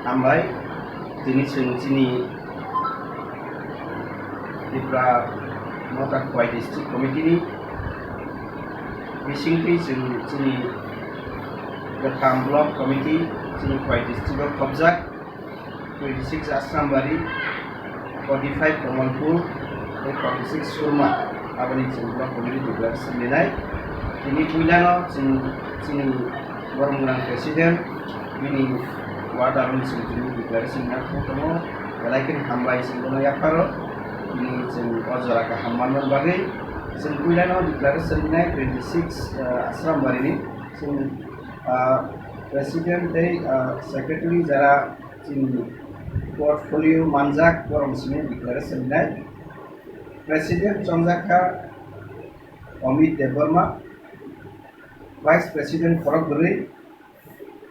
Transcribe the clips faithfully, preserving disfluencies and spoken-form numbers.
Hambai, tini chwng chini Tipra Motha Khowai District Committee ni bisingtwi chwng chini Gatham Block Committee chini Khowai District o khobjak, twenty six Asrambari, forty five Kamalpur, tei forty six Surma, aboni chwng Block Committee declaration rinai. Tini puilano chwng chini borok gwnang President, bini ward aroni chwng tini declaration rinai tongo, belai kheno hambai chwng bono yapharo, tini chwng o jora kaham manna bagwi. Chwng puilano declaration rinai twenty six, ah, Asrambari ni, chwng, ah, President tei, ah, Secretary jara chini portfolio manjak, borok simi declaration rinai. President chongjak kha Amit Debbarma, Vice President khorok bwrwi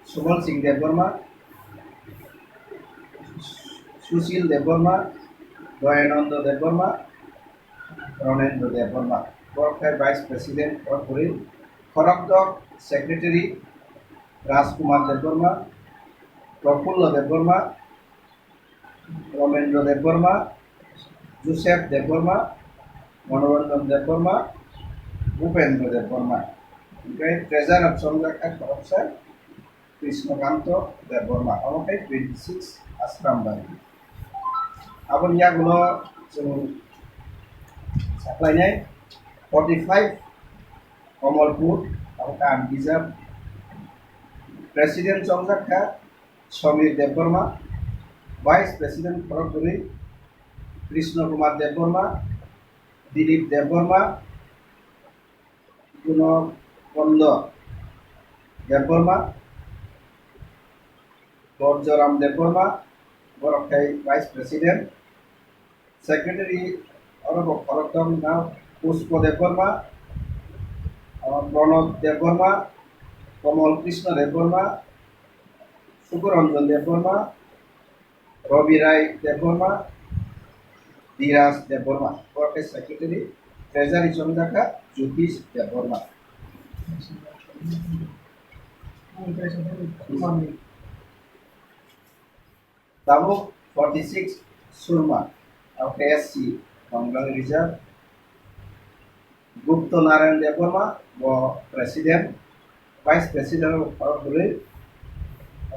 Subal Singh Debbarma, Sushil Debbarma, Dayananda Debbarma, Ronendra Debbarma. Borok khe Vice President khorok bwrwi, khorok dok Secretary Rajkumar Debbarma, Prafulla Debbarma, Romendra Debbarma, Joseph Debbarma, Manoranjan Debbarma, Bhupendra Debbarma. Hingkhe treasurer chongjak kha khoroksa Krishnakanto Debbarma, omo khe twenty six Asrambari. Aboni yagulo chwng saklainai forty five Kamalpur, abo khe ang bijap. President chongjak kha Samir Debbarma, Vice President khorok bwrwi Krishna Kumar Debbarma, Dilip Debbarma, Gunokondo Debbarma, Borjoram Debbarma, borok khe Vice President, Secretary oro bo khorokthom na Pushpo Debbarma, ah, Pranab Debbarma, Kamal Krishna Debbarma, Sukuranjan Debbarma, Ravi Rai Debbarma, Dhiraj Debbarma, borok khe Secretary, Treasury chongjak kha Jyotish Debbarma. Tabuk forty six Surma, abo khe S C, Bangali Reserve. Gupta Narayan Debbarma, bo President, Vice President bo khorok bwrwi,